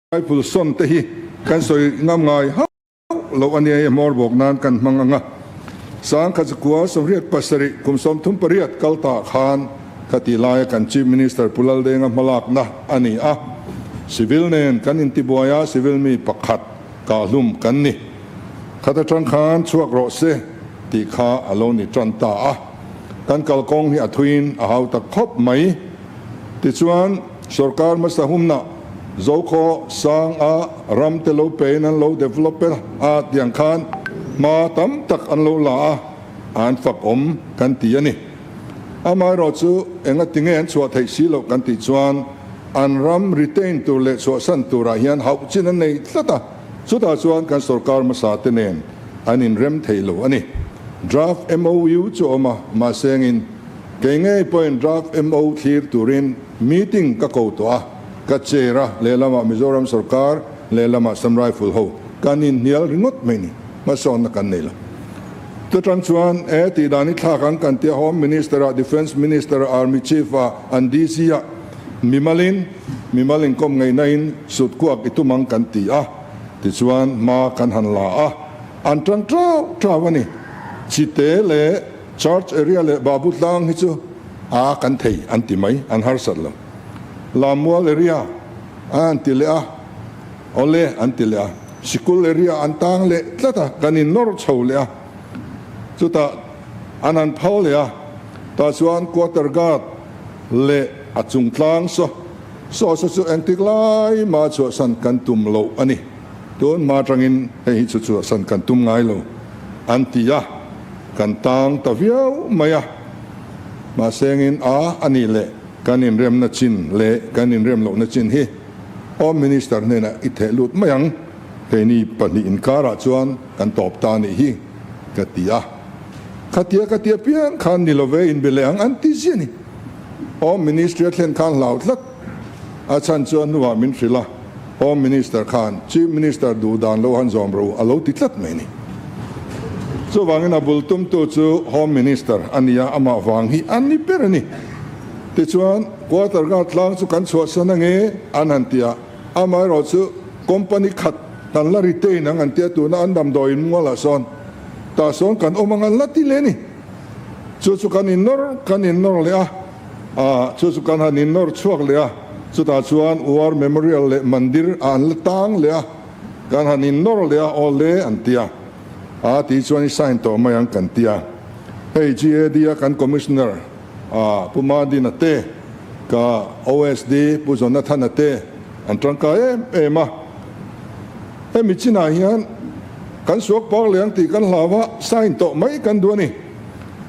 Rifle sawn te hi kan sawi ngam ngai hauh lo a nia, hei hmawr bawk nan kan hmang ang a. 1907 kum 38 kal tah khan khati laia kan Chief Minister Pu Laldenga hmalakna a ni a. Civil nen kan intibuai a, civil mi pakhat kahhlum kan ni. Khat atang khan chhuak rawh se tih kha a lo ni tan ta a. Kan kalkawng hi a thuiin a hau tak khawp mai. Tichuan, sorkar hmasa humna Zokhaw sang a ram te lo pein an lo develop a tiang khan hma tam tak an lo la a, an fak awm kan ti a ni. Amaherawh chu enga tinge an chhuah theih si loh kan tih chuan an ram retain tur leh chhuahsan turah hian hauh chin an nei tlat a, chutah chuan kan sorkar hmasa te nen an inrem thei lo a ni. Draft MOU chu a awm a, mahse engin Kei ngei pawhin draft MO thlir turin meeting ka ko tawh a, ka chair a, lehlamah Mizoram sorkar, lehlamah Assam Rifle ho kan inhnial ringawt mai ni, hmasawnna kan nei lo. Chutang chuan e tih dan i thlak ang kan tia Home Minister ah, Defence Minister ah, Army Chief ah, an DC ah mimalin, mimal inkawm ngeihna in sut kuak i tum ang kan ti a, tichuan hma kan han la a, an tang tau tau a ni. Chite leh. Church area leh Babu tlang hi chu a kan thei an ti mai, an harsat lo. Lammual area a an ti leh a, awle an ti leh a, sikul area an tang leh tlat a, kan in nawr chho leh a, chutah an han phal leh a, tah chuan quarter guard leh a chung tlang saw saw saw chu engtik lai mah chhuahsan kan tum loh a ni. Tun hma atangin hei hi chu chhuahsan kan tum ngai lo an ti a. Kan tang ta viau mai a, mahse engin a a nih leh kan inremna chin leh kan inrem lohna chin hi Home Minister hnenah i theh lut mai ang, keini pahnih inkarah chuan kan tawp ta nih hi ka ti a. Khatia ka ti apiang khan ni love inbe leh ang an ti zia ni. Home Ministry a thlen khan hlau tlat a chhan chu a hnuah min hrilh a, Home Minister khan Chief Minister duh dan lo han zawm ro a lo ti tlat mai ni. Chuvangin a bul tumtu chu Home Minister a nia, amah vang hi a ni ber a ni. Tichuan Quarter Guard tlang chu kan chhuahsan ange an han ti a, amaherawh chu company khat kan la retain ang an tia tuna an damdawiin mualah sawn tah sawn kan awm ang an la ti leh a ni. Chu chu kan innawr kan innawr leh a, ah chu chu kan han innawr chhuak leh a, chutah chuan War Memorial leh Mandir ah an la tang leh a, kan han innawr leh a, aw le an ti a, ah tih chuan i sign tawh mai ang kan ti a. Hei GAD a kan Commissioner ah Pu Madina te, ka OSD Pu Jonathana te an tangkai em em a. Hemi chinah hian kan suak par leh ang tih kan hlau a, sign tawh mai kan duh a ni.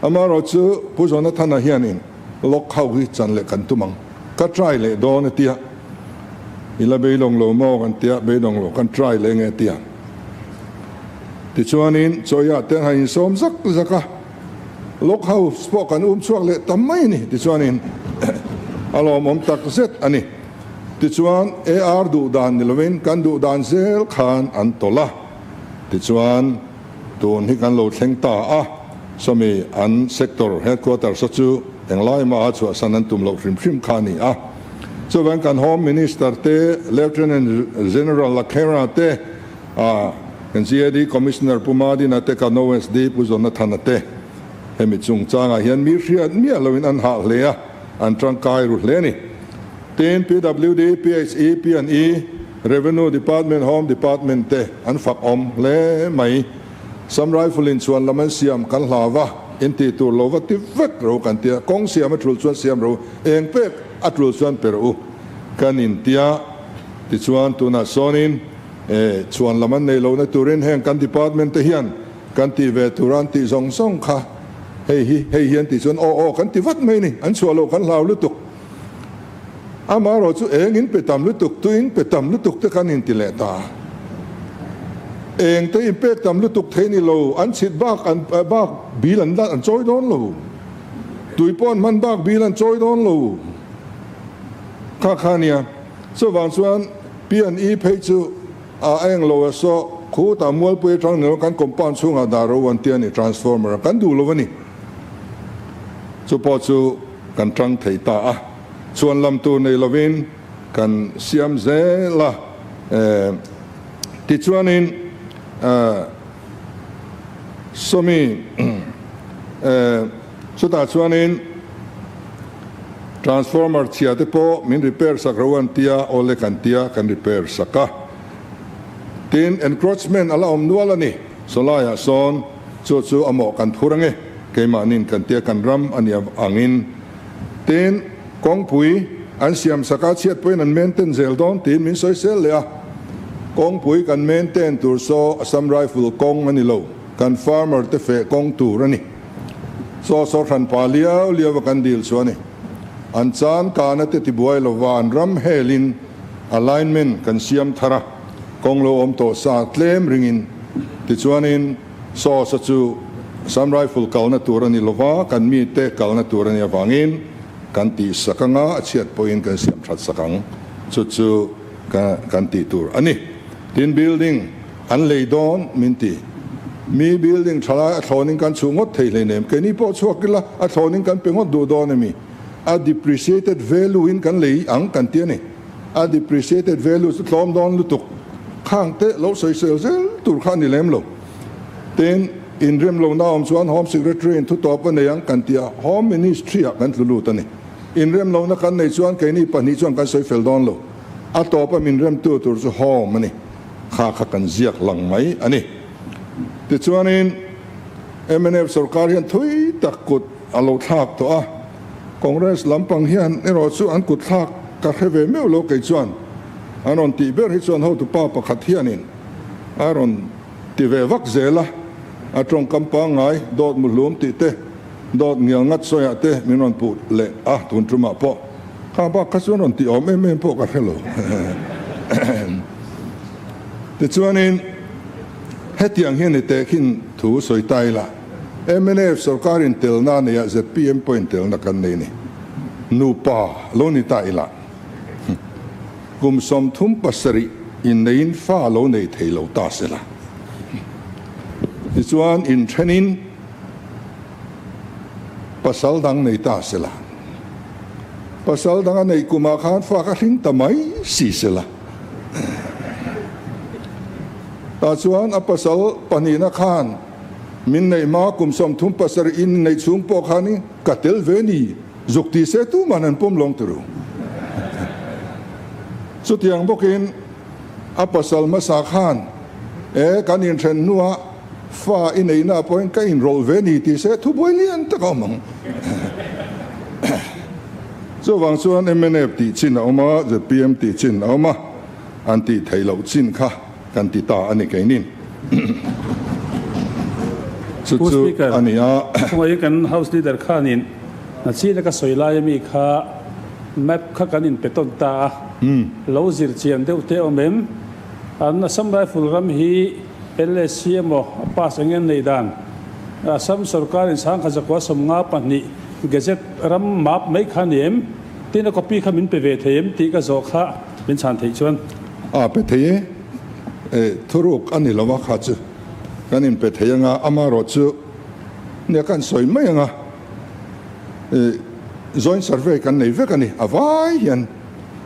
Amaherawh chu Pu Jonathana hianin lock ho hi chan leh kan tum ang, ka try leh dawn a tia. I la beidawng lo maw kan tia, beidawng lo kan try leh nge a tia. Tichuanin Chawia te an han insawm zak zak a, lock house pawh kan um chhuak leh tam mai a ni. Tichuanin a lawmawm tak zet a ni. Tichuan, AR duh dan ni lovin kan duh dan zel khan an tawlh a. Tichuan, tun hi kan lo thleng ta a, sawmi an sector headquarters a chu englai maha chhuahsan an tum loh hrim hrim kha a ni a. Chuvang kan Home Minister te, Lieutenant General Lakhera te, kan GAD Commissioner Pu Madina te, kan OSD Pu Jonathana te hemi chungchangah hian mi hriat miah loin an hah hle a, an tangkai ru hle a ni. Tin, PWD, PHE, P&E, Revenue Department, Home Department te an fak awm hle mai. Sam Rifle in chhuan lam an siam kan hlau va, in tih tur lo va ti vek ro kan tia, kawng siam a tul chuan siam ro, eng pek a tul chuan pe rawh u kan in tia. Tichuan tunah sawnin e chhuan lam an nei lohna turin heng kan department te hian kan tih ve tur a an tih zawng zawng kha hei hi hei hi an tih chuan aw aw kan ti vat mai ni, an chhuah loh kan hlau lutuk. Amaherawh chu eng in pe tam lutuk, tu in pe tam lutuk te kan inti leh ta. Eng te in pek tam lutuk thei ni lo, an chhit bak an bak bil an an chawi dawn lo. Tui pawh an hman bak bil an chawi dawn lo. Kha kha nia. Chuvang chuan P and E phei chu a eng lo a saw khutah Mualpui atang ni lo kan compound chhungah dah ro an ti a ni, transformer a kan duh lo a ni. Chu pawh chu kan tang thei ta a, chuan lam tur nei lovin kan siam zel a. Tichuanin sawmi chutah chuanin transformer chhia te pawh min repair sak ro an tia, awle kan tia kan repair sak a. Tin, encroachment a la awm nual a ni. Sawlaiah sawn chu chu a mawh kan phur ange, keimahnin kan tia kan ram a nih avangin. Tin, kawngpui an siam sak a, chhiat pawhin an maintain zel dawn tiin min sawi sel leh a. Kawngpui kan maintain tur saw Assam Rifle kawng a ni lo, kan farmer te feh kawng tur a ni. Saw saw hran pa liau liau a kan dil chu a ni. An chan kana te tibuai lova an ram helin alignment kan siam thar a, kawng lo awm tawh sa tlem ringin. Tichuanin saw sa chu Assam Rifle kalna tur a ni lova, kan mite kalna tur a nih avangin kan tih sak anga a chhiat pawhin kan siam that sak ang. Chu chu ka kan tih tur a ni. Tin building an lei dawn min ti. Mi building thalai a thlawnin kan chhuh ngawt thei hleinem. Keini pawh chhuak ila a thlawnin kan pe ngawt duh dawn emi? A depreciated value in kan lei ang kan ti a ni. A depreciated value chu tlawm dawn lutuk. Khang te lo sawisel zel tur kha a ni lem lo. Tin, inrem lohna awm chuan Home Secretary in thutawp a nei ang kan ti a, Home Ministry ah kan tlu lut a ni. Inrem lohna kan nei chuan keini pahnih chuan kan sawi fel dawn lo. A tawp a min remtu tur chu Home a ni. Kha kha kan ziak lang mai a ni. Tichuanin mnf sorkar hian thui tak kut a lo thlak tawh a, Congress lampang hian erawh chu an kut thlak ka hre ve meuh lo kei chuan an rawn tih ber hi chuan hotupa pakhat hianin a rawn ti ve vak zel a, a tawngkam pangngai dawt muhlum tih te, dawt ngial ngat sawiah te min rawn puh leh a, tun tumah pawh kha bak kha chuan rawn tih awm em em pawh ka hre lo. Tichuanin hetiang hian i tehkhin thu sawi ta ila, mnf sorkar intelna a nei a, zpm pawh intelna kan nei a ni. Nupa lo ni ta ila, kum 37 inneiin fa lo nei thei lo ta sela. Tichuan inthenin pasal dang nei ta sela. Pasal dang a neih kumah khan fa ka hring ta mai si sela. Tah chuan a pasal pahnihna khan min neih hma kum 37 in neih chhung pawh khanin ka tel ve ni zuk ti se tuman an pawm lawng turu. Chutiang bawkin a pasal hmasa khan e kan inthen hnuah fa i neihna pawhin ka inrawlh ve ni ti se thubuai lian tak a awm ang. Chuvang chuan mnf tih chin a awm a, zpm tih chin a awm a, an tih theih loh chin kha kan ti ta a ni keinin. Chu Pu chu Speaker, a ni a. Khawngaihin kan House Leader khanin nachina ka sawi lai ami kha map kha kan inpe tawn ta a, lo zir chian deuh te awm em? An Assam Rifle ram hi LSC emaw a pass eng nge nei dan? Assam sorkarin 1992 Gazette ram map mai kha ni em? Tin a copy kha min pe ve thei em tih ka zawh kha min chhan theih chuan. A pe thei e, e thuruk a ni lo a kha chu kan in pe thei anga amarawh chu nia kan sawi mai anga e joint survey kan nei vek a ni a vai hian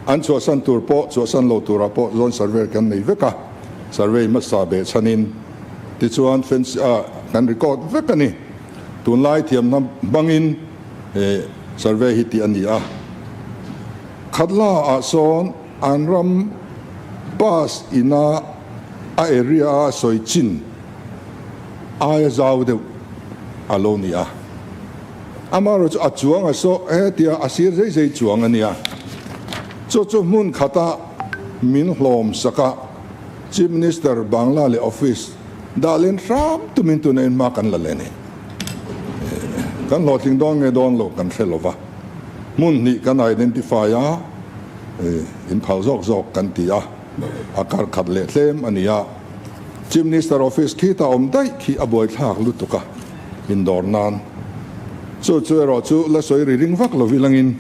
an chhuahsan tur pawh chhuahsan lo turah pawh joint survey kan nei vek a survey hmasa beh chhanin tichuan fence ah kan record vek a ni. Tunlai thiamna hmangin he survey hi tih a ni a. Khatla ah sawn an ram pass ina a area a sawi chin aia zau deuh a lo ni a. Amaherawhchu a chuang a saw hetia a sir zei zei chuang a nia. Chu chu hmun khata min hlawm sak a, Chief Minister Bangla leh office Dah len hram tumin tuna in hma kan la leh a ni. Kan hlawhtling dawn nge dawn lo kan hre lova, hmun hnih kan identify a, in phal zawk zawk kan ti a, a kar khat leh tlem a ni a. Chief Minister office khi ta awm daih khi a buaithlak lutuk a, indawr nan. Chu chu erawh chu la sawi ri ring vak lo ilangin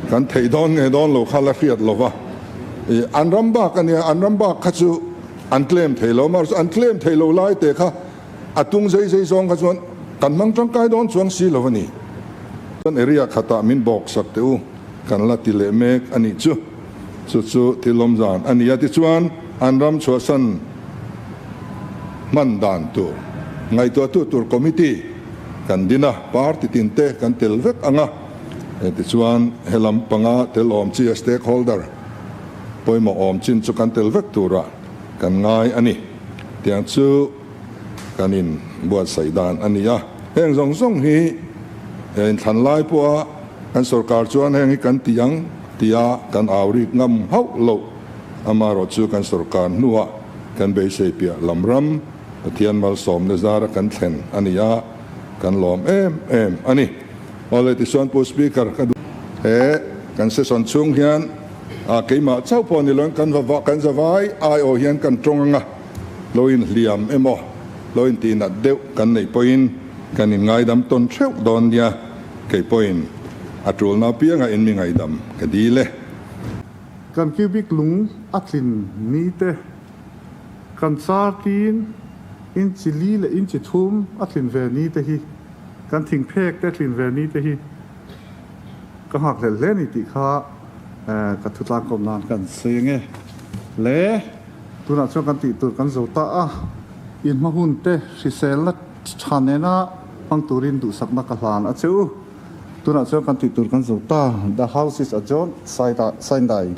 kan theih dawn nge dawn lo kha la hriat lova. An ram bak a nia, an ram bak kha chu An claim thei lo, mahse an claim thei lo lai te kha a tung zei zei zawng kha chuan kan hmang tangkai dawn chuang si lo a ni. Chuan area khatah min bawk sak teh u, kan la ti leh mek a nih chu. Chu chu thil awm zan a ni a. Tichuan, an ram chhuahsan hman dan tur ngaihtuahtu tur committee kan din a, party tinte kan tel vek ang a. Tichuan, helam panga tel awm chi a stakeholder pawimawh awm chin chu kan tel vek turah kan ngai a ni. Tiang chu kan in buatsaih dan a ni a. Heng zawng zawng hi inthlan lai pawha kan sorkar chuan heng hi kan ti ang tia kan au rik ngam hauh loh. Amaherawh chu kan sorkar hnuah kan beisei piah lam ram Pathian malsawmna zara kan thlen a ni a, kan lawm em em a ni. Awle tichuan Pu Speaker ka duh. He kan session chhung hian keimah chauh pawh ni loin kan kan zavai aiawh hian kan tawng anga. Lo inhliam emaw, lo intihnat deuh kan neih pawhin kan inngaidam tawn theuh dawn nia, kei pawhin a tulna apianga in mi ngaidam ka dil e. Kan cubic lung a tlin ni te, kan chartin inchi li leh inchi thum a tlin ve ni te hi, kan thingphek te a tlin ve ni te hi ka nghak hlelh hle ni tih kha ka thutlangkawm nan kan sawi ange le. Tunah chuan kan tih tur kan zo ta a, inhma hun te hriselna tha nena hmang turin duhsakna ka hlan a che u. Tunah chuan kan tih tur kan zo ta, The house is adjourned, Sindai.